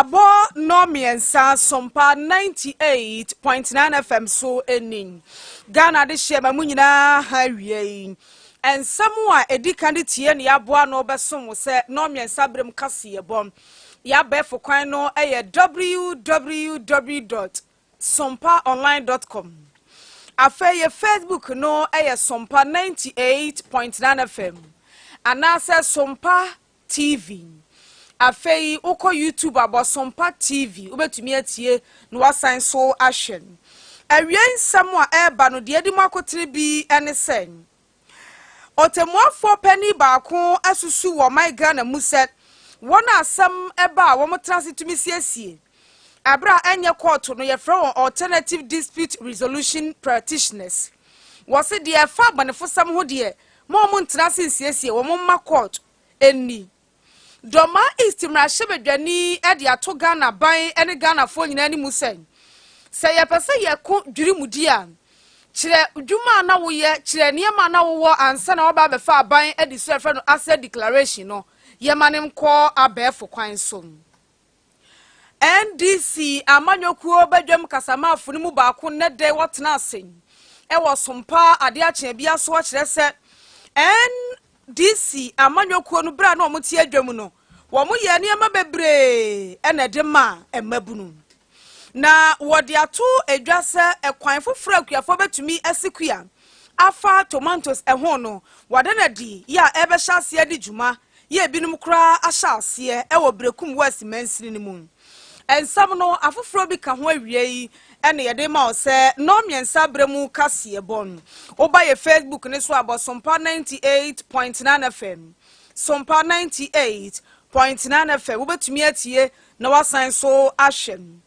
Abɔ 3:30, Sompa 98.9 FM so ni. Ghana de hyɛ ma mu nyinaa ha awie yi. Nsɛm a ɛdi kan de tie ne yɛaboa no bɛsom wo sɛ 3:30 berɛm kaseɛbɔ. Yɛabɛɛfo kwan no yɛ www.sompaonline.com. Afei yɛ Facebook no yɛ Sompa 98.9 FM anaasɛ Sompa TV. Afei wokɔ YouTube abɔ Sompa TV, wobɛtumi atie na wasan so ahwɛ. Awie nsɛm a ɛreba no deɛ adi mu akotene bi ne sɛ ɔtɛmmuafoɔ panin baako asusu wɔ ɔman Ghana mu sɛ wɔn a asɛm ɛba a wɔn ase tumi siesie abere a ɛnyɛ kɔɔto no, yɛfrɛ wɔn alternative dispute resolution practitioners. Wɔsi deɛ ɛfa abɔnefosɛm ho deɛ, mo a wɔn ntena ase nsiesie wɔn mma court ɛnni. Dɔma East mmarahyɛbadwani de ato Ghana ban ne Ghanafoɔ nyinaa anim sɛ yɛpɛ sɛ yɛko dwirimudi a, kyerɛ dwuma a na woyɛ, kyerɛ nneɛma a na wowɔ ansa na wɔba abɛfa aban de so, yɛfrɛ no asset declaration no, yɛma ne nkɔ abɛɛfo kwan so. NDC amanyɔkuo badwam kasamaafo no mu baako nnɛ dɛ wɔtena ase ɛwɔ Sompa adeɛ akyea bi aso akyerɛ sɛ NDC amanyɔkuo no, berɛ a na wɔn te adwam no, wɔn yɛ nneɛma bebree ɛna ɛde ma mmabunu, na wɔde ato edwa sɛ ɛkwan foforɔ a akuafoɔ bɛtumi asi kua afa tomatoes ɛho no, wɔde na di yɛ a ɛbɛhyɛ aseɛ di dwuma yɛ ebinom koraa ahyɛ aseɛ ɛwɔ Berekum West mansini no mu. Nsɛm no afoforɔ bi ka ho. Awie yi ɛna yɛde ma wo sɛ 3:30 berɛ mu kaseɛ bɔ no, woba yɛ Facebook ne so abɔ Sompa 98.9 FM, Sompa 98.9 FM, wobɛtumi atie na wasan so ahwɛ.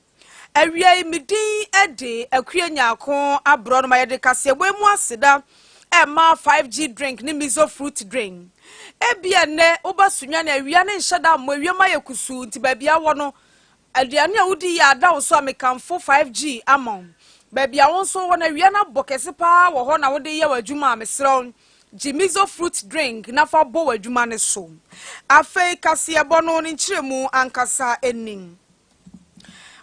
Awia yi, me din de Akua Nyaako Aborɔ no ma yɛde kaseɛbɔ mu aseda ɛma 5G drink ne miso fruit drink. Ebia nnɛ woba Sunyani, awia ne nhyɛ da mmɔ, awia ma yɛ kusuu, nti baabi awɔ no, aduane a wodi yɛ ada wo so a, mekamfo 5G ama wo. Baabi a wo nso wɔ no, awia no abɔ kɛse paa wɔ hɔ na wode yɛ w'adwuma a, mesrɛ wo, gye miso fruit drink na fa bɔ w'adwuma no so. Afei kaseɛbɔ no ne nkyerɛmu ankasa anim,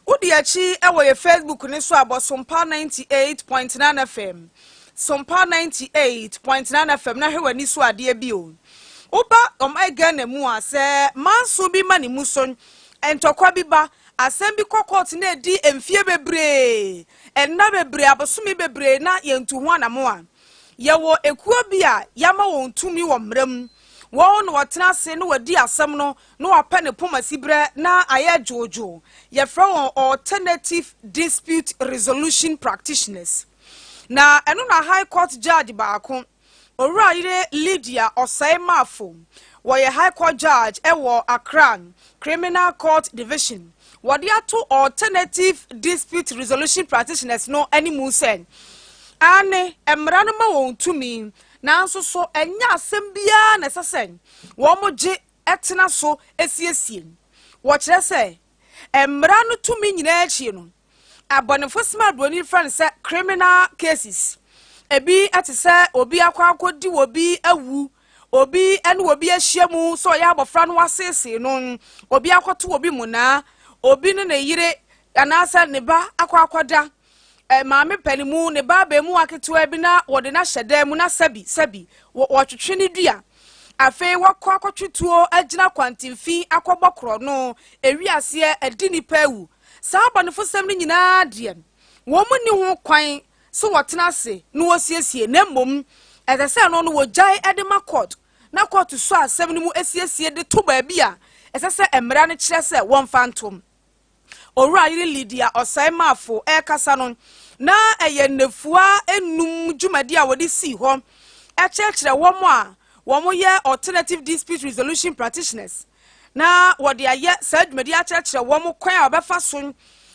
wodi akyi wɔ yɛ Facebook ne so abɔ Sompa 98.9 FM, Sompa 98.9 FM, na hwɛ w'ani so adeɛ bi o. Woba ɔman Ghana mu a, sɛ manso bi ma ne mu so, ntɔkwa bi ba, asɛm bi kɔ court na edi mfie bebree, ɛnna bebree, abosome bebree na yɛntu ho anamo a, yɛwɔ ekuo bi a yɛama wɔn tumi wɔ mmerɛ mu. Wɔn na wɔtena ase na wɔdi asɛm no na wɔapɛ ne poma siberɛ na ayɛ dwoodwoo. Yɛfrɛ wɔn alternative dispute resolution practitioners. Na ɛno na High Court judge baako, Owura Yere Lydia Ɔsɛe Maafo, wɔyɛ High Court judge ɛwɔ Accra Criminal Court Division, wɔde ato alternative dispute resolution practitioners no anim sɛ ane mmara no ma wɔn tumi, nanso so ɛnyɛ asɛm biara na ɛsɛ sɛ wɔn gye ɛtena so esiesie. Wɔkyerɛ sɛ mmara no tumi nyinaa akyi no, abɔnefo sima aburoni frɛ no sɛ criminal cases, ebi ɛte sɛ obi akɔ akɔdi obi awu, obi ɛne obi ahyia mu sɛ ɔyɛ abɔfra no waseesee no, obi akɔto obi mu naa, obi ne ne yere anaasɛ ne ba akɔ akɔda, maame panimu ne ba abɛɛmu aketewa bi na wɔde n'ahyɛ dan mu na sɛbi sɛbi wɔtwetwe ne dua, afei wɔkɔ akɔtwe tuo agyina kwantemfi akɔbɔ korɔ ewi aseɛ adi nipa awu. Saa abɔnefosɛm no nyinaa deɛ, wɔn mu ni ho kwan sɛ wɔtena ase na wɔsiesie, na mmom ɛsɛ sɛ ɛno no wɔgyae de ma court na court so asɛm no mu esiesie de to baabi a ɛsɛ sɛ mmara no kyerɛ sɛ wɔmfa ntom. Owura Yere Lydia Ɔsɛe Maafo ɛrekasa no, na ɛyɛ nnafua 5 dwumadi a wɔde sii hɔ ɛkyerɛkyerɛ wɔn a wɔn yɛ alternative dispute resolution practitioners, na wɔde ayɛ saa dwumadi akyerɛkyerɛ wɔn kwan a wɔbɛfa so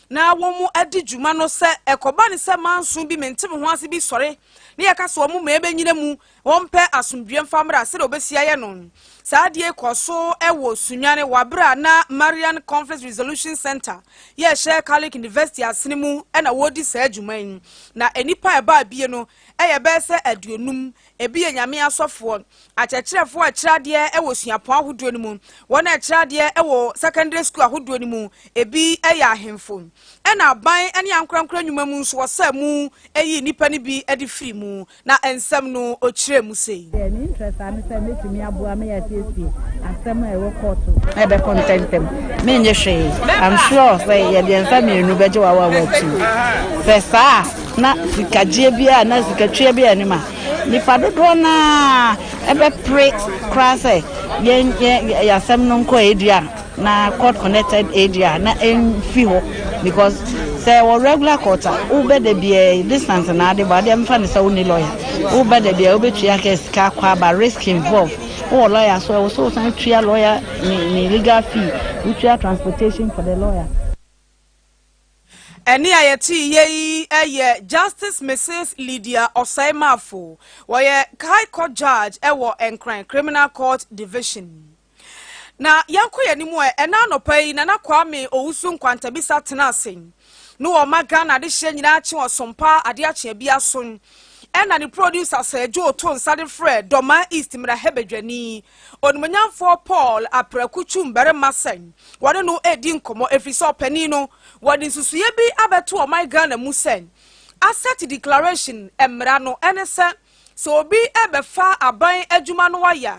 na wɔn adi dwuma no, sɛ ɛkɔba ne sɛ manso bi mente me ho ase bi sɔre ne yɛka sɛ wɔn mmaa bɛnyina mu, wɔn pɛ asomdue mfa mmra, sɛdeɛ wɔbɛsi ayɛ no. Saa adeɛ kɔ so wɔ Sunyani wɔ abere a na Marian Conflict Resolution Center yɛhyɛ Catholic University asene mu ɛna wɔredi saa adwuma yi, na nnipa a ɛbaa bie no yɛ bɛyɛ sɛ 50, ebi yɛ Nyame asɔfoɔ, akyerɛkyerɛfoɔ a ɛkyerɛ adeɛ wɔ suapɔn ahodoɔ no mu, wɔn a ɛkyerɛ adeɛ wɔ secondary school ahodoɔ no mu, ebi yɛ ahemfo, ɛna aban ne ankorankora nnwuma mu nso wɔsaa mu yii nnipa no bi de firi mu, na nsɛm no ɔkyerɛɛ mu sei. Me interest ara ne sɛ mɛtumi aboa ma yɛasiesie asɛm a ɛwɔ kɔɔto na ɛbɛkɔ ntɛmntɛm. Mennye hwee. I'm sure sɛ yɛde yɛn nsa mmienu bɛgye w'awaawa atum. Sɛ saa a, na sikagyeɛ biara anaa sikatwea biara nnim a, nnipa dodoɔ no ara ɛbɛpere koraa sɛ yɛn yɛn yɛn asɛm no nkɔ ADR na court connected ADR na ɛmfi hɔ because sɛ wɔ regular court a wobɛ da biara distance na ade bɔ adeɛ mfa ne sɛ wonni lawyer wobɛ da biara wobɛtua kɛ sika akɔ aba risk involved. Wowɔ lawyer so a, ɛwɔ sɛ wosan tua lawyer ne ne legal fee, wotua transportation for the lawyer. Ɛnne a yɛtee yɛ yi yɛ Justice Mrs. Lydia Osei Marfo. Wɔyɛ High Court Judge wɔ Nkran Criminal Court Division. Na yɛnkɔ yɛn anim ɛ, ɛna anɔpa yi Nana Kwame Owusu Nkwantabisa tena ase na wɔma Ghana adehyeɛ nyinaa kye ɔsompa adeɛ akye abi aso. Ɛna ne producer Sir Joe to nsa de frɛ Dormaa East mmarahyɛbadwani, Onimuonyamfoɔ Paul Apraku Twum barima sɛ wɔne no redi nkɔmmɔ ɛfiri sɛ ɔpanin no wɔde nsusuiɛ bi abɛto ɔman Ghana mu sɛ Asset Declaration mmara no ɛne sɛ sɛ obi rebɛfa aban adwuma no ayɛ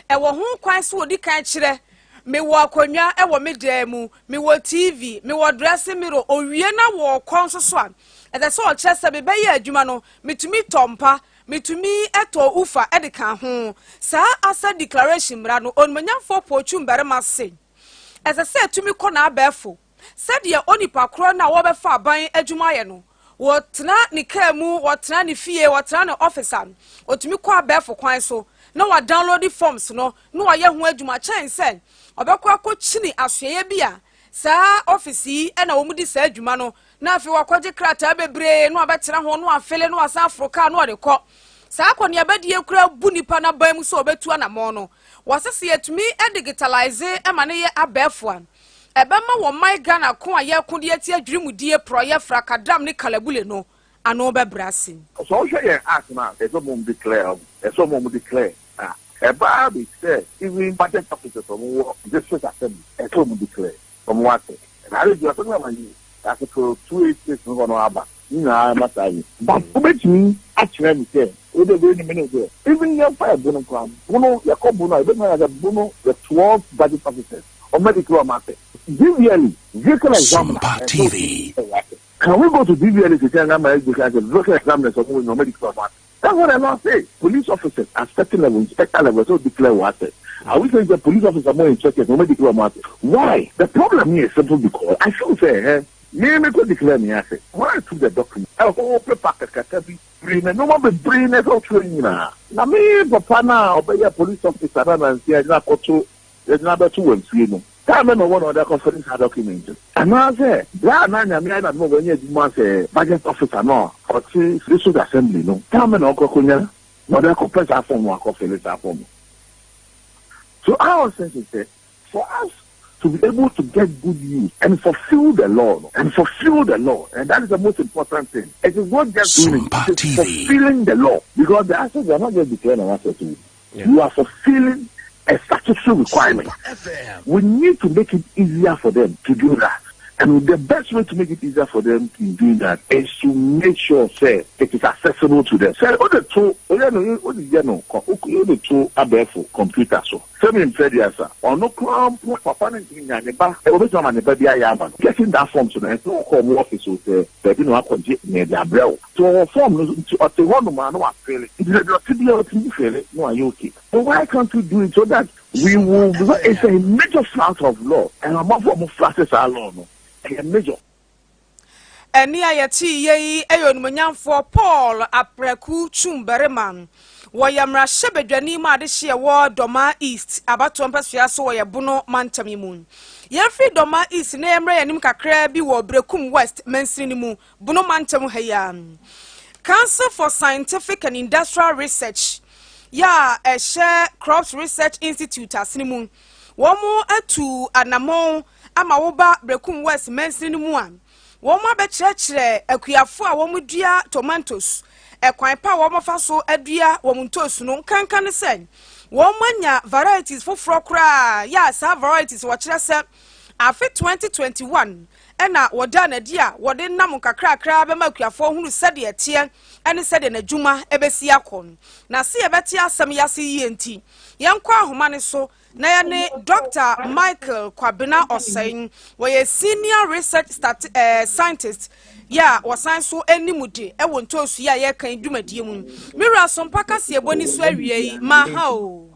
a Ɛwɔ ho kwan sɛ ɔdi kan kyerɛ, Mewɔ akonnwa wɔ me dan mu, mewɔ TV, mewɔ dressing mirror. Ɔwie na wɔrekɔ nso so a, ɛsɛ sɛ ɔkyerɛ sɛ mebɛyɛ adwuma no, metumi tɔ mpa, metumi tɔ ufa de ka ho. Saa asset declaration mmara no, Onimuonyamfoɔ Paul Twum Barima se, ɛsɛ sɛ ɛtumi kɔ n'abɛɛfo. Sɛdeɛ onipa korɔ no a wɔrebɛfa aban adwuma ayɛ no, wɔtena ne kaa mu, wɔtena ne fie, wɔtena ne office a, ɔtumi kɔ abɛɛfo kwan so na wadownload forms no na wayɛ ho adwuma kyɛn sɛ ɔbɛkɔ akɔkyini asoɛeɛ bi a saa office yi na wɔn di saa adwuma no na afei wakɔgye krataa bebree na wabɛtena ho na wafele na wasan aforo kaa na ɔde kɔ. Saa akɔneabadie koraa bu nipa n'aban mu sɛ ɔbɛtu anammɔn no. Wɔse sɛ yɛtumi digitalise ma no yɛ abɛɛfo a, ɛbɛma wɔn man Ghana ko a yɛreko de atia dwirimudie, porɔeɛ, frakadam ne kalabule no ano bɛbrɛ ase. Sɛ wohwɛ yɛn Act no a, ɛsɛ sɛ wɔn declare wɔn, ɛsɛ sɛ wɔn declare a ɛbaa bi sɛ even budget officers a wɔwɔ district assembly, ɛsɛ sɛ wɔn declare wɔn asset. And that is you are talking about yi Article 286 no hɔ no aba ne nyinaa ma saa yi. But wobɛtumi akyerɛ me sɛ wode wei no mene sɛ even yɛmfa ɛbo no koraa, bono yɛkɔ bono a, yɛbɛtumi aka sɛ bono the 12 budget officers wɔn declare wɔn asset. DVLA, vehicle examiner, Sompa ɛsɛ sɛ TV. wɔn asset. Can we go to DVLA to say I'm a vehicle examiners wɔn wɔn declare wɔn asset? That's what the law says. Police officers at certain level, inspector level, so declare what asset. Are we saying the police officer more inspectors, no declare what asset? Why? The problem here is simple because I feel say, eh, me me could declare me asset. When I took the document, a whole paper kaka bi, bring no more be bring na so nyinaa. Na me papa na ɔbɛyɛ police officer na nansi a na akɔto yɛgyina bɛto wɔn fie no. Time na ɔwɔ na ɔde akɔfɛre saa document. Anaasɛ bere a na Nyame ayɛ n'adom a wanya adwuma sɛ budget officer no a ɔte district assembly no, time na ɔkɔ akɔnya na ɔde akɔpɛ saa form no akɔfele saa form no. So our sense is that for us to be able to get good use and fulfill the law, no, and fulfill the law, and that is the most important thing. It is not just doing it, Sompa it is TV. fulfilling the law. Because the assets are not just declaring an asset to you. You are fulfilling a statutory requirement. Sompa FM. We need to make it easier for them to do that. And the best way to make it easier for them in doing that is to make sure, say, it is accessible to them. Say, oh, the two, oh, yeah, no, oh, the yeah, no, oh, the two abɛɛfo computer so. Sɛ mi mpɛ deɛ sa, ɔno koraa mpo papa no ntumi nya ne ba, obetumi ama ne ba bi ayɛ ama no. Getting that form so no, ɛsɛ wɔkɔ ɔmo office o sɛ baabi na wakɔgye na ɛde abrɛ wo. Nti wɔwɔ form no so, nti ɔte hɔ nom a na wafele. Nti baabi ɔte biara ɔtumi fele na wayɛ okay. So why can't we do it so that we will, because it's a major flout of law, and amanfo a ɔmo flout saa law no, ɛyɛ major. Ɛne a yɛte yɛ yi yɛ Onimonyamfoɔ Paul Apraku Twum barima. Wɔyɛ mmarahyɛbadwani mu adehyeɛ wɔ Dormaa East abatoɔ mpɛsoa so wɔ yɛ Bono mantam yi mu. Yɛmfiri Dormaa East na yɛmmrɛ yɛn anim kakraa bi wɔ Berekum West mansini no mu, Bono mantam ha yi ara. Council for Scientific and Industrial Research yɛ a ɛhyɛ Crops Research Institute asene mu, wɔn atu anammɔn ama woba Berekum West mansini no mu a, wɔn abɛkyerɛkyerɛ akuafo a wɔn dua tomatoes. Ɛkwan pa a wɔfa so adua wɔn ntoosi no nkanka ne sɛ wɔn anya varieties foforɔ koraa yɛ a saa varieties wɔkyerɛ sɛ afe 2021 ɛna wɔda n'adi a wɔde nam nkakrakra bɛma akuafoɔ hunu sɛdeɛ ɛteɛ ɛne sɛdeɛ n'adwuma ɛbɛsi akɔ no. Na se yɛbɛte asɛm yɛase yie nti, yɛnkɔ ahoma ne so na yɛne Dr Michael Kwabena Ɔsɛn. Wɔyɛ senior research scientist yɛ a wɔsan so anim de ɛwɔ ntoosu yi a yɛreka yi dwumadie mu. Mewura Sompa kaseɛbɔ ni so awie yi ma ha o.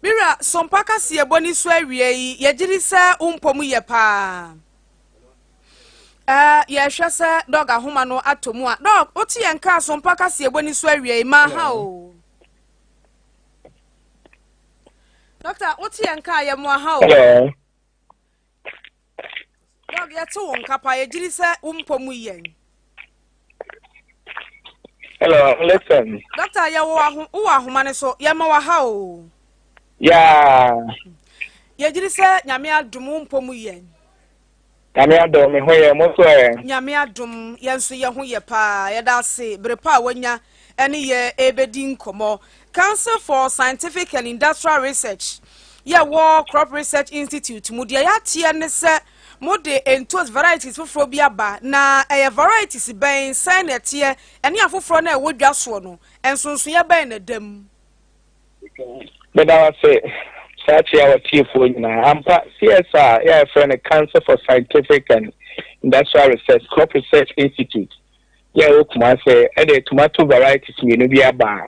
Mewura Sompa kaseɛbɔ ni so awie yi, yɛgye di sɛ wo mpɔ mu yɛ paa. Yɛhwɛ sɛ Doc ahoma no atɔ mu a. Doc, wote yɛn kaa Sompa kaseɛbɔ ni so awie yi ma ha o. Doctor, wote yɛn kaa yɛ mo aha o. Hello. Doc, yɛte wo nka pa, yɛgye di sɛ wo mpɔ mu yɛ. Hello, listen. Doctor, yɛwɔ aho wowɔ ahoma no so, yɛma wɔ ha o. Yeah. Yɛgye di sɛ Nyame adom, wo mpɔ mu yɛ. Nyame adom, me ho yɛ, mo so ɛ? Nyame adom, yɛn nso yɛ ho yɛ paa. Yɛda ase bere pa a wanya ɛne yɛ ɛbɛdi nkɔmmɔ. Council for Scientific and Industrial Research yɛwɔ Crop Research Institute mu deɛ yɛateɛ ne sɛ mode ntos varieties foforɔ bi aba, na ɛyɛ varieties bɛn, sɛn na ɛteɛ, ɛne afoforɔ no a ɛwɔ dwa soɔ no nsonsoeɛ bɛn na ɛda mu? Meda wo ase saa kyea wɔtiefoɔ nyinaa. Ampa, CSR yɛ a yɛfrɛ no Council for Scientific and Industrial Research, Crop Research Institute yɛ ɛwɔ Kumase ɛde tomato varieties mmienu bi aba a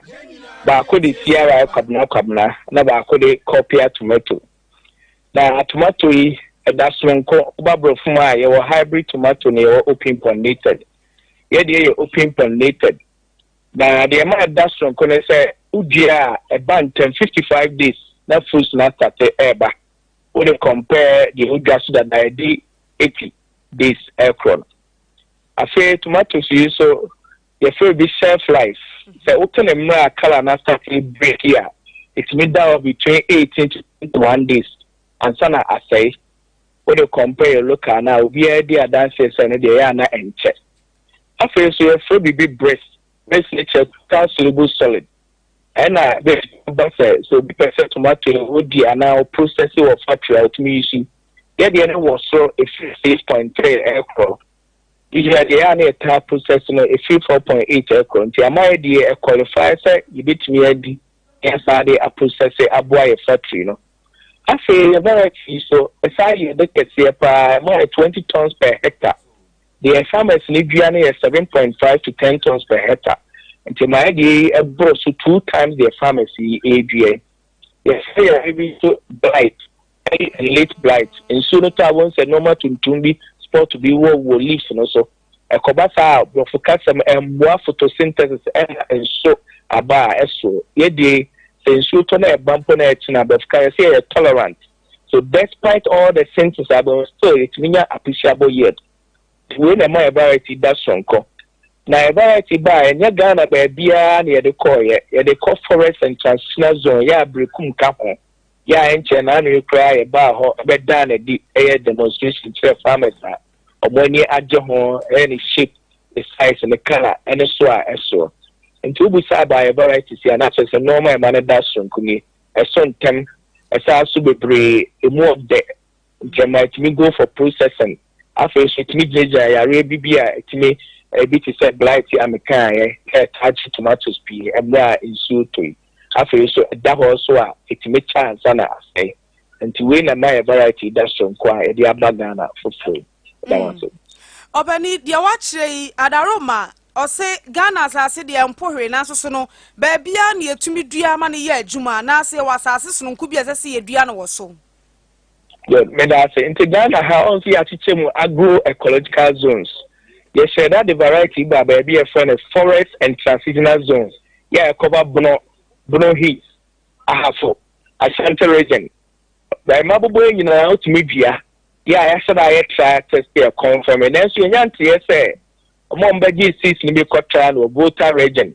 baako de CRI Kwabena Kwabena na baako de Copia tomato. Na tomato yi ɛda soronko. Woba borɔfo mu a, yɛwɔ hybrid tomato na yɛwɔ open pollinated. Yɛdeɛ yɛ open pollinated, na deɛ ɛma ɛda soronko ne sɛ wodua a, ɛba ntɛm, 55 days na fruits na start ɛɛba. Wode compare deɛ wodwa so dada ɛde 80 days ɛkorɔ no. Afei tomatoes yi nso, yɛfrɛ bi shelf life. Sɛ woto ne mmerɛ a colour na start break yi a, ɛtumi da hɔ between 18 to 21 days ansa na asɛe. Wode compare yɛ local na obiara di adanseɛ sɛ no deɛ ɛyɛ ana ɛnkyɛ. Afei nso yɛfrɛ biribi BRIS. BRIS ne kyerɛ total soluble solid. Ɛna bɛtumi ba sɛ obi pɛ sɛ tomato odi anaa ɔprocess wɔ factory a, otumi yi so. Yɛdeɛ no wɔ soro, ɛfiri 6.3 ɛkorɔ. Usually deɛ a na yɛtaa process no ɛfiri 4.8 ɛkorɔ, nti ama yɛ deɛ ɛqualify sɛ yɛbɛtumi adi yɛsan de aprocess aboa yɛ factory no. Afei yɛ variety yi so ɛsan yɛ de kɛseɛ paa, ɛma yɛ 20 tons per hectare. Deɛ farmers no dua no yɛ 7.5 to 10 tons per hectare, nti ma yɛ deɛ yi ɛboro so two times deɛ farmers yi ɛredua yi. Yɛfrɛ yɛ bi so blight, early and late blight. Nsuo no tɔ a, wɔn sɛ nneɛma tuntum bi, spot bi wɔ leaves no so. Ɛkɔba saa a, borɔfo kasɛm ɛmboa photosynthesis ɛna nso aba a ɛso. Yɛdeɛ sɛ nsuo tɔ na ɛba mpo na ɛkyena, borɔfo ka yɛsɛ yɛyɛ tolerant, so despite all the symptoms abɛn, still yɛtumi nya appreciable yield. Wei na ɛma yɛ variety da soronko. Na yɛ variety ba a, ɛnyɛ Ghana baabiara na yɛde kɔɔyɛ. Yɛde kɔ forest and transitional zone yɛ Aberekum ka ho yɛ a ɛnkyɛn na ano yi koraa yɛbaa hɔ ɛbɛdaa n'adi, ɛyɛ demonstration kyerɛ farmers a ɔmo ani agye ho, ɛyɛ ne shape, ne size, ne colour ɛne so a ɛsoɔ. Nti wobusa aba yɛ varieties yi a, na kyerɛ sɛ nneɛma a ɛma no da soronko ni: ɛso ntɛm, ɛsaa so bebree, emu ɔdɛ ntɛm a ɛtumi go for processing. Afei nso ɛtumi gyinagyina yareɛ bi a ɛtumi ebi te sɛ blight a mekaeɛ ɛtaa kye tomatoes pii mmerɛ a nsuo tɔ yi. Afei nso ɛda hɔ nso a, ɛtumi kyɛ ansa na asɛe. Nti wei na ma yɛ variety da soronko a yɛde aba Ghana foforɔ yi. Ɛda wɔn ase. Ɔbɛni, deɛ wakyerɛ yi adaroma ɔse Ghana asase deɛ mpo hwee, nanso so no baabiara na yɛtumi dua ma no yɛ adwuma, anaasɛ yɛwɔ asase sononko bi a ɛsɛ sɛ yɛdua no wɔ so? Good, meda ase. Nti Ghana ha ɔn sɛ yɛakyekyɛ mu agro ecological zones. Yɛhyɛ da de variety ba baabi a yɛfrɛ no forest and transitional zones yɛ a ɛkɔba Bono East, Ahafo, Ashanti Region. Bɛrima bobɔ yi nyinaa wotumi dua yɛ a yɛahyɛ da ayɛ trial test yɛ confirm. Nanso yɛnya nteɛ sɛ ɔmo a ɔmbɛgye seeds no bi kɔtra no wɔ Volta Region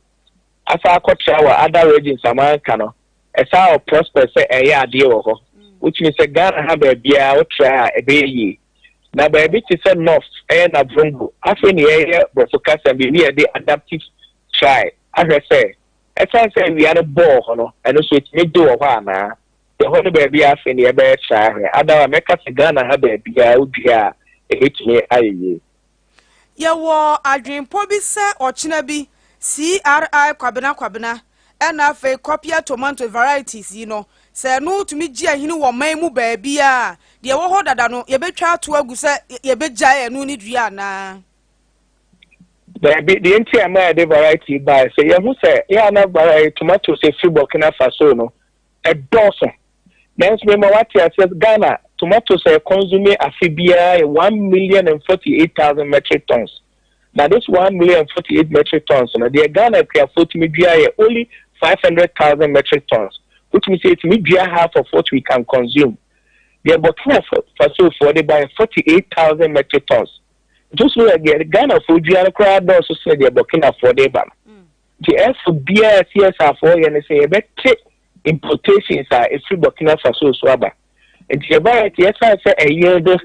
asa akɔtra wɔ other regions amanka no, ɛsaa wɔ prospect sɛ ɛyɛ adeɛ wɔ hɔ. Wotumi sɛ Ghana ha baabiara wotra a, ɛbɛyɛ yie. Na baabi te sɛ North, ɛyɛ Navrongo, afei na yɛreyɛ Borɔfo kasa biribi a yɛde adaptive trial ahwɛ sɛ ɛsiane sɛ awia no bɔɔ hɔ no, ɛno nso ɛtumi gye wɔ hɔ anaa. Ɛhɔ ne baabi a afei na yɛbɛyɛ trial ahwɛ. Ada a mɛka sɛ Ghana ha baabiara wodua a ɛbɛtumi ayɛ yie. Yɛwɔ adwenpɔ bi sɛ ɔkyena bi CRI Kwabena Kwabena ɛna afei Copia tomato varieties yi no, sɛ ɛno tumi gye ahini wɔ man mu baabiara, deɛ ɛwɔ hɔ dada no yɛbɛtwa ato agu sɛ yɛbɛgyae ɛno ne dua anaa? Daabi, deɛ nti a ɛma yɛde variety bae sɛ yɛhu sɛ yɛ ana variety tomatoes ɛfiri Burkina Faso no ɛdɔɔso. Nanso mema wate aseɛ, Ghana tomatoes a yɛconsume afe biara yɛ 1,048,000 metric tons. Na this 1,000,048 metric tons no deɛ, Ghana akuafoɔ tumi dua yɛ only 500,000 metric tons. Wotumi sɛ yɛtumi dua half of what we can consume. Deɛ Burkina Fasofoɔ de ba yɛ 48,000 metric tons. Nti so yɛ deɛ Ghanafoɔ dua no koraa dɔɔso sene deɛ Burkinafoɔ de ba no. Nti ɛfo biara CSR foɔ yɛ no sɛ yɛbɛte importations a ɛfiri Burkina Faso so aba. Nti yɛ variety, yɛsan sɛ ɛyɛ de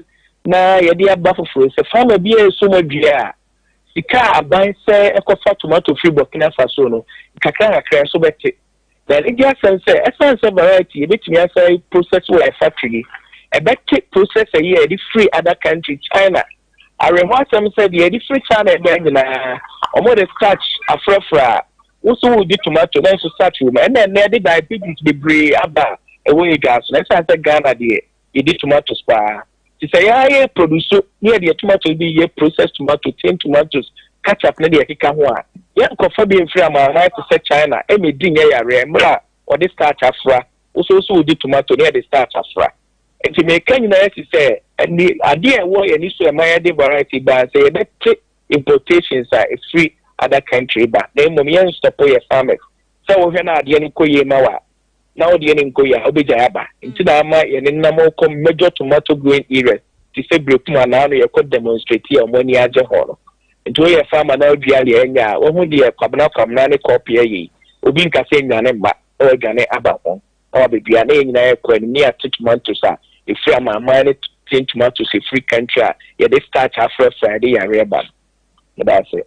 na yɛde aba foforɔ sɛ farmer bi a ɛso mu adua a, sika a aban sɛ ɛkɔfa tomato firi Burkina Faso no kakra kakra nso bɛte. Na ɛde asɛm sɛ ɛsan sɛ variety yɛbɛtumi asa process wɔ yɛ factory yi, ɛbɛte process yi a yɛde firi other country, China. Awerɛho asɛm sɛ deɛ yɛde firi China ɛbɛn nyinaa, wɔn de starch afrafra a woso wodi tomato na nso starch wɔ mu. Ɛna ɛnɛ yɛde diabetes bebree aba a ɛwɔ yɛ dwa so. Na ɛsan sɛ Ghana deɛ, yɛdi tomatoes paa, te sɛ yɛayɛ produce ne yɛde tomatoes bi yɛ processed tomato, tin tomatoes, ketchup ne deɛ ɛkeka ho a, yɛnkɔfa bi mfiri amanaman te sɛ China ɛna di nyɛ yareɛ mmerɛ a wɔde starch afra. Woso so wodi tomato ne yɛde starch afra. Nti meka nyinaa si sɛ ɛni adeɛ a ɛwɔ yɛn ani so ɛma yɛde variety ba sɛ yɛbɛte importations a ɛfiri other country ba, na mmom yɛn stop yɛ farmers sɛ wohwɛ no adeɛ no kɔ yie ma wa na wodeɛ no nkɔ yie a, wobɛgyae aba. Nti na ama yɛne nam kɔ major tomato growing areas te sɛ Berekum anaa no, yɛkɔ demonstrate a ɔmo ani agye hɔ no. Nti woyɛ farmer na wodua deɛ ɛnya a, wohu deɛ Kwabena Kwamena ne kɔɔpea yei, obi nka sɛ nnwane mma na wadwane aba ho na wabɛdua, na yɛn nyinaa yɛkɔ anim ne yɛate tomatoes a ɛfiri amanaman ne tin tomatoes ɛfiri country a yɛde starch afrɛfrɛ a yɛde yareɛ ba no. Meda ase.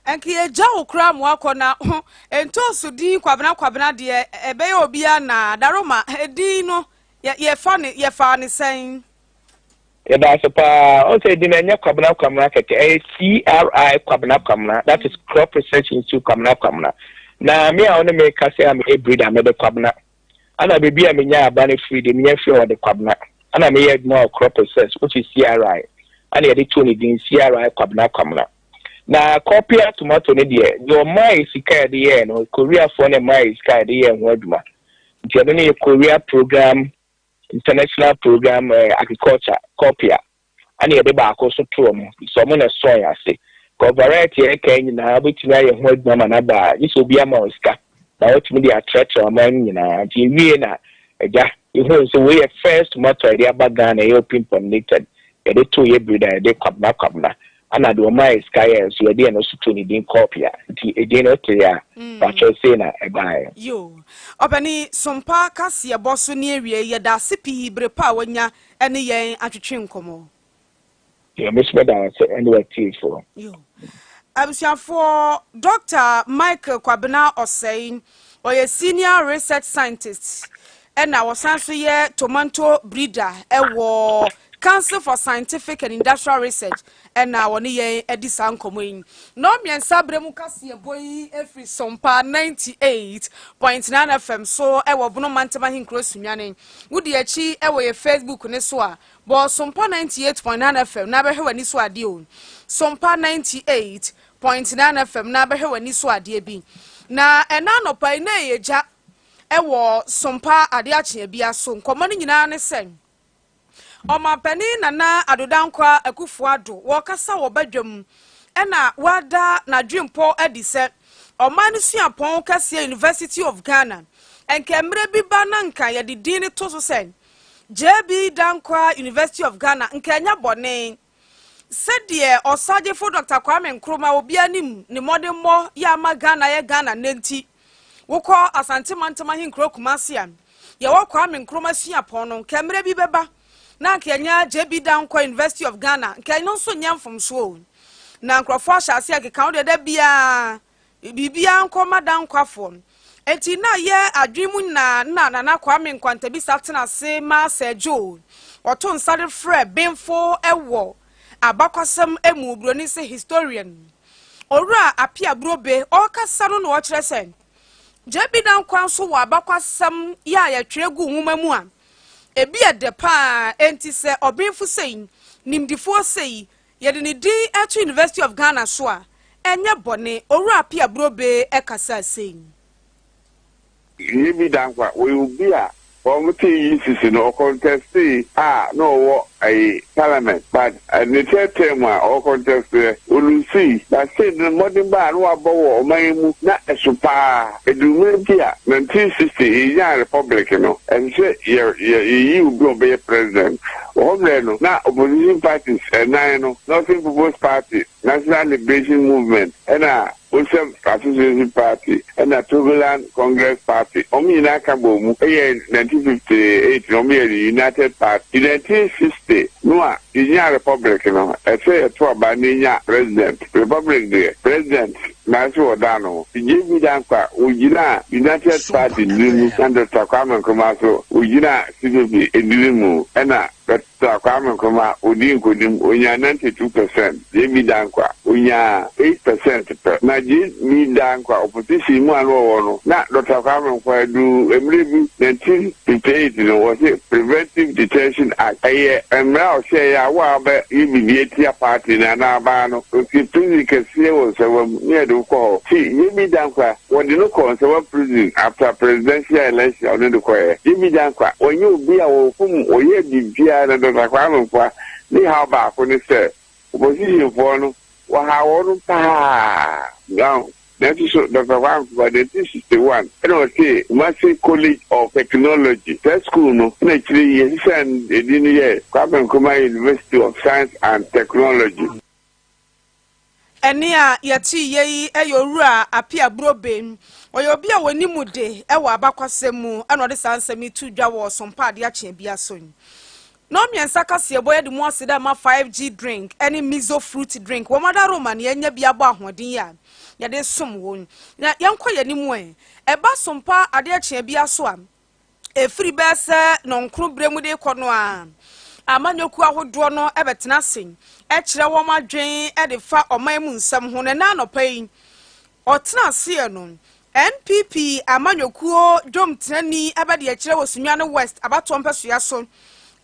Nka yɛgya wo koraa mo akɔ na ho ntooso din Kwabena Kwabena deɛ, ɛbɛyɛ obiara na daroma din no yɛfa ne yɛfa ne sɛn? Yɛda ase paa. Ɔn sɛ din ɛnyɛ Kwabena Kwamena kɛkɛ, ɛyɛ CRI Kwabena Kwamena, that is Crop Research Institute Kwabena Kwamena. Na me a ɔne me ka sɛ a meyɛ breeder, mede Kwabena ana baabi a menya aba no firi de menya firi ɔde Kwabena ana meyɛ adwuma wɔ Crop Research, which is CRI, ana yɛde too ne din CRI Kwabena Kwamena. Na Kɔpia tomato no deɛ, deɛ ɔmaa yɛ sika yɛde yɛɛ no, Koreafoɔ no ɔmaa yɛ sika yɛde yɛɛ ho adwuma. Nti ɛno no yɛ Korea Program, International Program Agriculture, Kɔpia, ana yɛde baako so to ɔmo sɛ ɔmo na ɛsɔn yɛ ase kɔ variety a ɛka nyinaa wobɛtumi ayɛ ho adwuma ma n'aba a, gye sɛ obi ama wo sika na watumi de atrɛtrɛ ɔman no nyinaa. Nti ewie na agya ehu sɛ wei yɛ first tomato a yɛde aba Ghana, ɛyɛ open pollinated, yɛde to yɛ breed a yɛde Kwabena Kwabena, ana deɛ ɔma yɛ sika yɛ nso yɛde yɛn nso to ne din Kɔpia. Nti edin no te a patro sei na ɛbaeɛ. Yo, ɔpɛni Sompa kaseɛbɔ so ne awie, yɛda ase pii bere pa a wanya ne yɛn atwetwe nkɔmmɔ. Yɛ mo nso bɛda ase ɛne watiefoɔ. Yo, abusuafoɔ, Dr Michael Kwabena Ɔsɛe, ɔyɛ senior research scientist ɛna wɔsan so yɛ tomato breeder ɛwɔ Council for Scientific and Industrial Research, ɛna wɔne yɛn adi saa nkɔmmɔ yi na ɔmmiɛnsa berɛ mu kaseɛbɔ yi afiri Sompa 98.9 FM so ɛwɔ Bono Mantam ahenkuro Sunyane. Wodi akyi ɛwɔ yɛ Facebook ne so a, bɔ Sompa 98.9 FM na bɛhwɛ w'ani so adeɛ o. Sompa 98.9 FM na bɛhwɛ w'ani so adeɛ bi. Na ɛna anɔpa yi na ɛyɛ gya ɛwɔ Sompa adeɛ akyeɛ bia so. Nkɔmmɔ no nyinaa ne sɛ Ɔmampanin Nana Addo Dankwa Akufo Addo wɔrekasa wɔ badwam ɛna wada n'adwempɔ adi sɛ ɔman no suapɔn kɛseɛ University of Ghana, nka mmerɛ bi ba na nka yɛde din no to so sɛ JB Dankwa University of Ghana, nka ɛnyɛ bɔne. Sɛdeɛ ɔsagyefo Dr Kwame Nkrumah, obi anim ne mmɔdemmɔ yɛ ama Ghana yɛ Ghana nnɛ, nti wokɔ Asante Mantam ahenkuro Kumase a, yɛwɔ Kwame Nkrumah suapɔn no, nka mmerɛ bi bɛba. na anka yɛanya JB Danquah University of Ghana, nka ɛno nso nyɛ mfomsoɔ o. Na nkurɔfoɔ ahyɛ aseɛ keka wo deɛ da biara biribiara nkɔ ma Danquahfoɔ. Enti na yɛ adwene mu nyinaa na Nana Kwame Nkwantabisa tena ase ma Sir Joe ɔto nsa de frɛ benfo wɔ abakwasɛm mu, buroni se historian, Owura Appiah Burobe. Ɔrekasa no na ɔkyerɛ sɛ JB Danquah nso wɔ abakwasɛm yɛ a yɛtwerɛ gu nwoma mu a ebi yɛ dɛ paa, enti sɛ ɔbenfo sei, nimdifoɔ sei, yɛde ne din to University of Ghana so a, ɛnyɛ bɔne. Owura Appiah Burobe kasaa sei. JB Danquah, wɔyɛ obi a wɔn tee yi sisi no ɔkɔntɛstee a na ɔwɔ ɛyi parliament but ne third term a ɔkɔntɛsteɛ ɔlusii, but still no mmɔden ba a na wabɔ wɔ ɔman yi mu na ɛso paa. Ɛduru mmerɛ bi a 1960 yɛnyaa republic no, ɛsɛ sɛ yɛ yɛ yɛyi obi a ɔbɛyɛ president. Wɔ hɔ mmerɛ no na opposition parties ɛnan no, Northern People's Party, National Liberation Movement ɛna Osem Association Party ɛna Togoland Congress Party, wɔn nyinaa ka bɔɔ mu yɛɛ 1958 no wɔn yɛɛ no United Party. Nti 1960 no a yɛnyaa Republic no, ɛsɛ yɛto aba na yɛnya President. Republic deɛ, President na ɛsɛ wɔda ano. Nti JB Danquah ɔgyinaa United Party dini mu na Doctor Kwame Nkrumah nso ɔgyinaa CPP dini mu ɛna Sir Kwame Nkrumah, odii nkonim, onyaa 92 percent, JB Danquah, onyaa 8 percent pɛ. Na JB Danquah opposition mu a na ɔwɔ no, na Dɔkta Kwame Nkrumah aduru mmerɛ bi, 1958 no, wɔse Preventive Detention Act, ɛyɛ mmara a ɔhyɛeɛ a wo a wobɛ yɛ biribi atia party no anaa aban no, ɔsi prison kɛseɛ wɔ Nsawam ne yɛde wo kɔ hɔ. Nti JB Danquah, Wɔde no kɔɔ Nsawam Prison after presidential election a ɔne no kɔeɛ. JB Danquah, ɔnyɛ obi a ɔfom, ɔyɛɛ biribiara na Doctor Kwame Nkrumah ne haw baako ne sɛ opposition foɔ no wɔhaw wɔn paa. Now, nanso so Doctor Kwame Nkrumah 1961 ɛna ɔtee Kumasi College of Technology, saa school no na akyire yi yɛsesaa edin no yɛɛ Kwame Nkrumah University of Science and Technology. Ɛnne a yɛteeɛ yi yɛ Owura Appiah Burobe. Ɔyɛ obi a wɔnim mu de wɔ abakwasɛm mu na ɔde saa nsɛm yi too dwa wɔ Ɔsompa Ade Akye Abia so. Nnɔnmiɛnsa kaseɛbɔ yɛde mu aseda ma 5G drink ne Mizo fruit drink. Wɔn adaworoma na yɛanya bi abɔ ahoɔden yi a yɛde som wɔn. Na yɛnkɔ yɛn anim ɛ. Ɛba Sompa Ade Akye Abia so a, Ɛfiri bɛyɛ sɛ nnɔnkron berɛ mu de rekɔ no ara, amanyɔkuo ahodoɔ no bɛtena ase kyerɛ wɔn adwene de fa ɔman mu nsɛm ho. Na ɛnnɛ anɔpa yi, ɔtena aseɛ no, NPP amanyɔkuo dwomtenani abadiakyire wɔ Sunyani West abatoɔ mpɛsoa so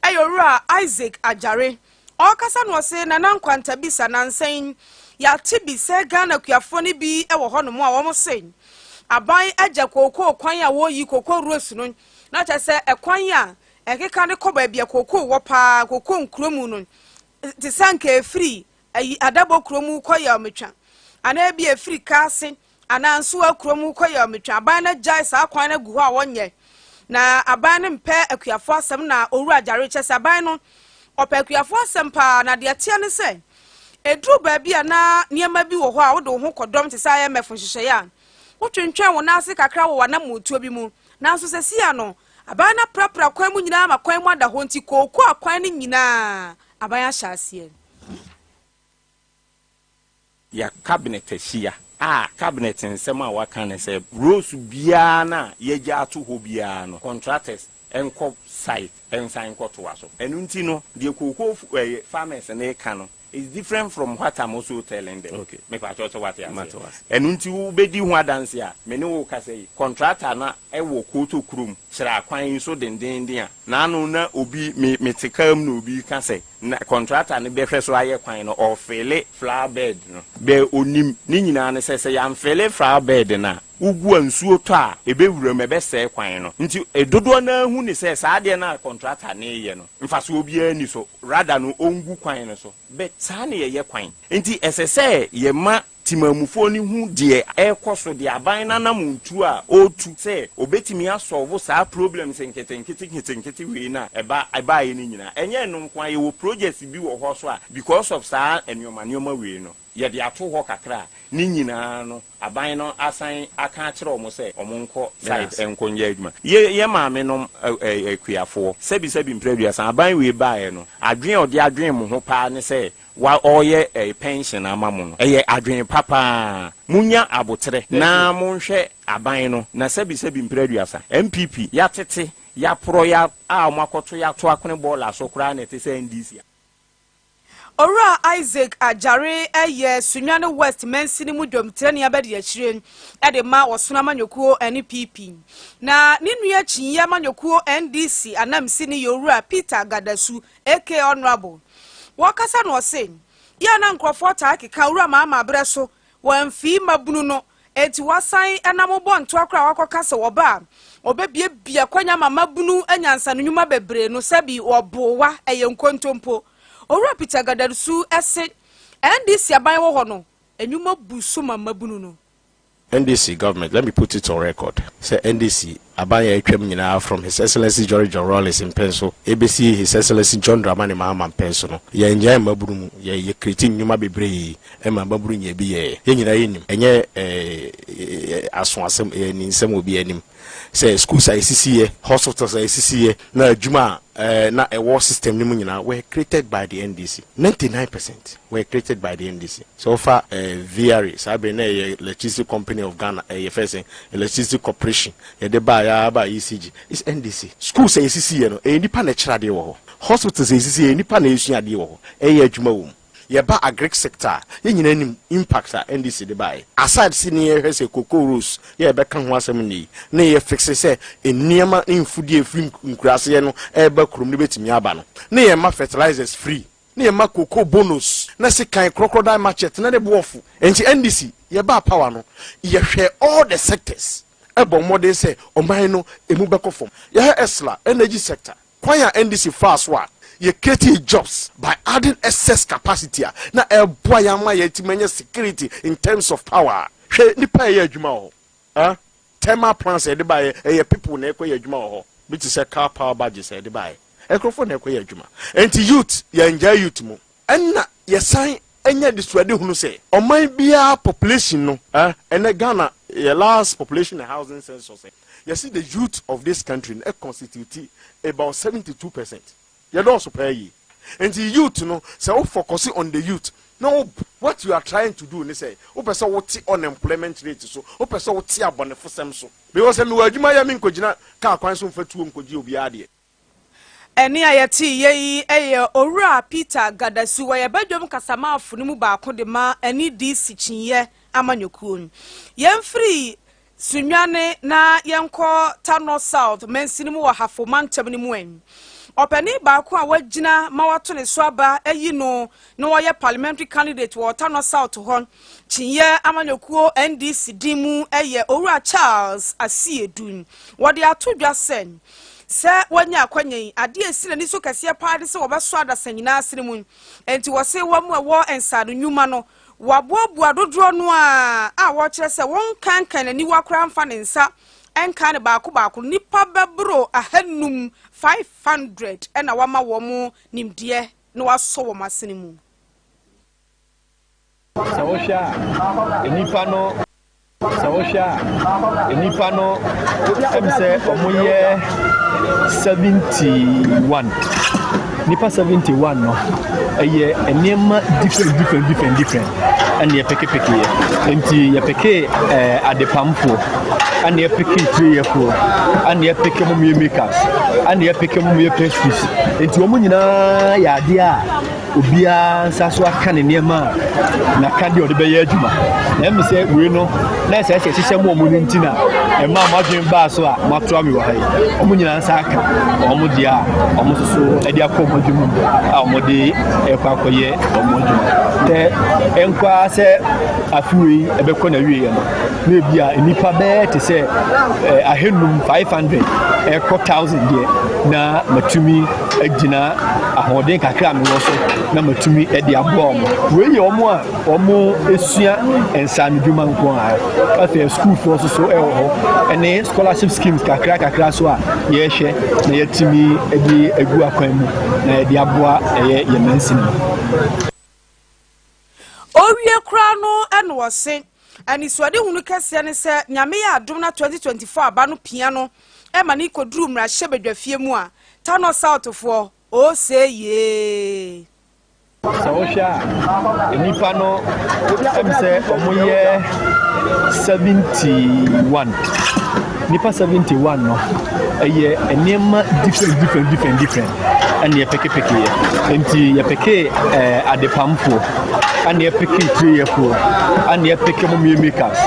yɛ Owura Isaac Agyare. Ɔrekasa no ɔse Nana Nkwantabisa nansa yi yɛate bi sɛ Ghana akuafoɔ no bi wɔ hɔ nom a wɔn se aban agya kookoo kwan a wɔyi kookoo rose no na kyerɛ sɛ ɛkwan a ɛkeka de kɔ baabi a kookoo wɔ paa kookoo nkuro mu no te sɛ nka ɛfiri ayi adabɔ kuro mu kɔ yɛ ɔmetwa anaa ebi ɛfiri kaase Anaa nso akuro mu kɔ yɛ ɔmetwe. Aban no agyae saa kwan no agu hɔ a wɔnyɛ. Na aban no mpɛ akuafoɔ asɛm na Owura Gyare kyɛ sɛ aban no ɔpɛ akuafoɔ asɛm paa na deɛ ɛteɛ ne sɛ ɛduru baabi a na nneɛma bi wɔ hɔ a wode wo ho kɔdɔm te sɛ IMF nhyehyɛeɛ a wotwentwɛn wo nan ase kakra wɔ w'anammɔntuo bi mu. Nanso seesei ano aban no aprapra kwan mu nyinaa ma kwan mu ada hɔ nti kooko akwan no nyinaa aban ahyɛ aseɛ. Yɛ cabinet ahyia a cabinet nsɛm a waka ne sɛ roads biara no a yɛagya ato hɔ biara no contractors nkɔ site nsan nkɔtoa so. Ɛno nti no deɛ cocoa farmers no reka no is different from what I'm also telling them. Mepakyɛw sɛ woate aseɛ? Ɛno nti wobɛdi ho adanseɛ a me ne wo rekasa yi contractor no wɔ Koto kurom kyerɛ akwan yi so dendeenden a naano na obi me mete car mu na obi reka sɛ Na kɔntrata no bɛhwɛ so ayɛ kwan no, ɔrefeele flower bed no. Bɛ ɔnim ne nyinaa ne sɛ, sɛ yɛamfeele flower bed no a, wogu a nsuo tɔ a, ɛbɛwura mu, ɛbɛsɛe kwan no. Nti dodoɔ no ara hu ne sɛ, saa adeɛ no a kɔntrata no reyɛ no, mfasoɔ biara nni so, rather no ɔngu kwan no so. But saa na yɛyɛ kwan. Nti ɛsɛ sɛ yɛma Temanmufoɔ no hu deɛ ɛrekɔ so, deɛ aban no anamontuo a ɔretu sɛ ɔbɛtumi asɔlvo saa problems nketenkete nketenkete wei no a ɛba ɛbaeɛ no nyinaa. Ɛnyɛ ɛno nko ara, yɛwɔ projects bi wɔ hɔ nso a because of saa nnoɔma nnoɔma wei no. yɛde ato hɔ kakra a, ne nyinaa no aban no asan aka akyerɛ wɔn sɛ wɔn nkɔ site nkɔ nyɛ adwuma. Yɛ yɛ maame nom akuafoɔ, sɛbi sɛbi mprɛ aduasa, aban wei baeɛ no, adwene a ɔde adwene mo ho paa ne sɛ wa ɔreyɛ pension ama mo no, ɛyɛ adwene pa paa. Monya aboterɛ na monhwɛ aban no, na sɛbi sɛbi mprɛ aduasa, NPP, yɛatete, yɛaporɔ, yɛ a wɔakɔto yɛato akone bɔɔla so koraa na ɛte sɛ NDC. Owura Isaac Agyare yɛ Sunyani West mansini mu dwamtirani abadiakyire de ma Ɔsono Amanyɔkuo NPP. Na ne nua Kyinyɛ Amanyɔkuo NDC anamsini yɛ Owura Peter Gadasu aka Honourable. Wɔkasa no ɔse, yɛ a na nkurɔfoɔ taa keka Owura Mahama berɛ so wɔ mfii mmabunu no Enti wɔasan nam bɔ ntoa koraa a wɔakɔka sɛ wɔba a, wɔbɛbiabia kwanya ma mmabunu anya nsano nnwuma bebree no sɛbi wɔboa, ɛyɛ nkontompo. Owura Peter Gadarsu se, NDC aban wɔ hɔ no, nnwuma bu so ma mmabunu no. NDC government, let me put it on record sɛ NDC aban a atwam nyinaa from His Excellency George John Rawlings mpɛn so ɛbɛsi His Excellency John Dramani Mahama mpɛn so no, yɛnnyae mmabunu mu, yɛ yɛ create nnwuma bebree ma mmabunu nyaa bi yɛɛ. Yɛn nyinaa yɛnim, ɛnyɛ eh, aso asɛm, ɛyɛ aninsɛm wɔ obiara anim sɛ schools a yɛsisiiɛ, hospitals a yɛsisiiɛ, na adwuma a eh, na ɛwɔ system no mu nyinaa were created by the NDC. 99% were created by the NDC. Sɛ wofa eh, VRA, saa bere na ɛyɛ Electricity Company of Ghana, ɛyɛ fɛ sɛ Electricity Corporation, yɛde baa yɛ aba ECG, it's NDC. Schools a yɛsisiiɛ no, ɛyɛ nnipa na ɛkyerɛ adeɛ wɔ hɔ. Hospitals a yɛsisiiɛ, ɛyɛ nnipa na ɛsua adeɛ wɔ hɔ, ɛyɛ adwuma wɔ mu. Yɛba agric sector a, yɛn nyinaa nim impact a NDC de baeɛ. Aside se ne yɛhwɛ sɛ cocoa roads yɛ yɛbɛka ho asɛm nnɛ yi, na yɛ fixe sɛ nneɛma ne mfudeɛ a ɛfiri nkuraaseɛ no reba kurom no bɛtumi aba no, na yɛma fertilizers free, na yɛma cocoa bonus, na sekan crocodile machete na ne boɔfo. Enti NDC yɛbaa power no, yɛhwɛɛ all the sectors, bɔ mmɔden sɛ ɔman no ɛmu bɛkɔ fam. Yɛhwɛ ESLA, energy sector, Kwan a NDC faa so a yɛ createe jobs by adding excess capacity a na ɛboa yɛn ama yɛatumi anya security in terms of power a, hwɛ nnipa a ɛyɛ adwuma wɔ hɔ. Eh? Thermal plants a yɛde baeɛ, ɛyɛ people na ɛkɔyɛ adwuma wɔ hɔ. Bi te sɛ car power budgets a yɛde baeɛ, nkurɔfoɔ na ɛkɔyɛ adwuma. Enti youth, yɛngyae youth mu. Ɛna yɛsan anya anisoadehunu sɛ ɔman biara population no, eh, ɛnɛ Ghana yɛ last population and housing census, eh, yɛse the youth of this country no constitute about 72%. Yɛdɔɔso paa yie. Nti youth no, sɛ wo focus on the youth, na wo, what you are trying to do ne sɛ, wopɛ sɛ wote unemployment rate so, wopɛ sɛ wote abɔnefosɛm so. Because sɛ mewɔ adwuma yɛ a menkɔgyina car kwan so mfa tuo nkɔgye obiara adeɛ. Ɛnne a yɛteeɛ yi yɛ Owura Peter Gadasu, ɔyɛ badwam kasamafo no mu baako de ma NDC Kyineeɛ amanyɔkuo. Yɛmfiri Sunyani na yɛnkɔ Tano South mansini mu wɔ Hafo mantam no mu ɛ. Ɔpanin baako a wagyina ma wɔato ne so aba ayi no na ɔyɛ parliamentary candidate wɔ Tano South hɔ Kyineeɛ amanyɔkuo NDC din mu yɛ Owura Charles Asiedu. Wɔde ato dwa sɛ, Sɛ wɔanya akwanya yi, adeɛ a ɛsi n'ani so kɛseɛ paa ne sɛ wɔbɛsɔ adasa nyinaa asene mu. Enti wɔse wɔn a ɛwɔ nsaano nnwuma no, wɔaboaboa dodoɔ no ara a wɔkyerɛ sɛ wɔnkankan n'aniwa koraa mfa ne nsa nka no baako baako no, nnipa bɛboro ahanum, 500, na wɔama wɔn nimdeɛ na wɔasɔ wɔn asene mu. Sɛ wohwɛ a, nnipa no Sɛ wohwɛ a, nnipa no ɛm sɛ wɔyɛ 71. Nnipa 71 no, ɛyɛ nneɛma different different different different ɛna yɛpekepekeeɛ. Nti yɛpekee ɛɛ adepamfoɔ, ɛna yɛpekee tireyɛfoɔ, ɛna yɛpeke wɔn yɛ makeups, ɛna yɛpeke wɔn yɛ pastries. Nti wɔn nyinaa yɛ adeɛ a obiara nsa so aka ne nneɛma a n'akadeɛ a ɔde bɛyɛ adwuma. Na ɛmu sɛ wei no, na ɛsɛ sɛ ɛhyehyɛ mu wɔn no nti na ɛmaa mo adwene baa so a moatoa me wɔ ha yi. Wɔn nyinaa nsa aka wɔn deɛ a wɔn nso so de akɔ wɔn adwuma mu a wɔde ɛkɔ akɔyɛ wɔn adwuma. Sɛ ɛnkɔ ara sɛ afe wei ɛbɛkɔ n'awieɛ no, na ebi a nnipa bɛyɛ te sɛ eh, ahanum 500 ɛkɔ 1000 deɛ na matumi agyina ahoɔden kakra a mewɔ so na matumi de aboa wɔn. Wei yɛ wɔn a wɔsua nsaanodwuma nko ara. Afei sukuufoɔ nso so wɔ hɔ ne scholarship schemes kakra kakra so a yɛrehwɛ na yɛatumi de agu akwan mu na yɛde aboa ɛyɛ yɛn mansini no. Owie koraa no, ɛna ɔse anisoadehunu kɛseɛ ne sɛ Nyame yɛ adom na 2024 aba no pia no ɛma ne kɔduru mmarahyɛbadwafie mu a, Tano Southfoɔ ɔɔsɛ yee. Sɛ wohwɛ a, nnipa no sɛ ɔmoyɛ 71. Nnipa 71 no, ɛyɛ nneɛma different different different different ɛne yɛpekepekeyɛ. Nti yɛpeke adepamfoɔ, ɛne yɛpeke tireyɛfoɔ, ɛne yɛpeke mo makers.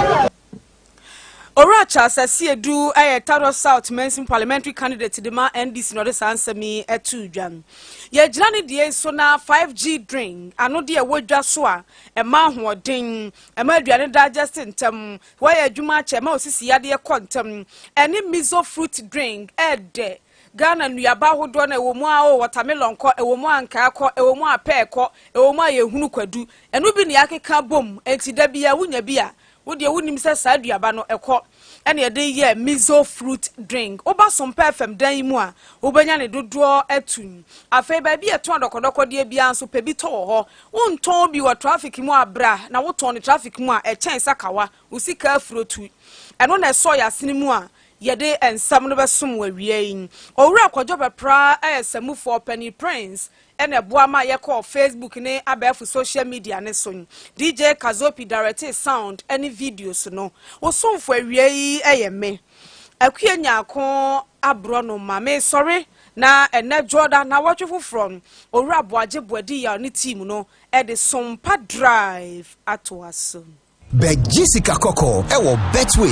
Owura Charles Asiedu ɛyɛ Tano South Mansin parliamentary candidate de ma NDC na ɔde saa nsɛm yi ɛto dwa. Yɛgyina ne deɛ so na 5G drink ano deɛ ɛwɔ dwa so a ɛma ahoɔden, ɛma aduane digest ntɛm, wɔyɛ adwuma akyɛ, ɛma osisi yadeɛ kɔ ntɛm, ɛne miso fruit drink ɛɛdɛ. Ghana nnuaba ahodoɔ no ɛwɔ mu a o watermelon kɔ, ɛwɔ mu a nkaa kɔ, ɛwɔ mu a pear kɔ, ɛwɔ mu a yɛhunu kwadu, ɛno bi ne yɛakeka bom. Enti da bia wonya bi a, wodeɛ wonim sɛ saa aduaba no ɛkɔ. Ɛna yɛde yɛ miso fruit drink. Woba Sompa FM dan yi mu a, wobɛnya ne dodoɔ atu. Afei baabi a ɛtɔn dɔkɔdɔkɔdeɛ biara nso, pɛ bi tɔ wɔ hɔ. Wontɔn bi wɔ traffic mu abra na wotɔn no traffic mu a, ɛkyɛn sakawa wo sika afuro tu. Ɛno na ɛsɔ yɛ asene mu a yɛde nsɛm no bɛsom wɔ awia yi. Owura Kwadwo Bɛpra ɛyɛ sɛmufoɔ Penny Prince ɛna ɛboa ma yɛkɔɔ Facebook ne abɛɛfo social media ne so. DJ Kazopi direct sound ne videos no. Wosomfo awia yi ɛyɛ me, Akua Nyaako aborɔ no ma mesɔre na ɛnɛ dwoɔda na wɔtwe foforɔ no, Owura Boagye Boadi Yaw ne team no ɛde Sompa Drive atoa so. Bɛgye sika kɔkɔɔ ɛwɔ Betway.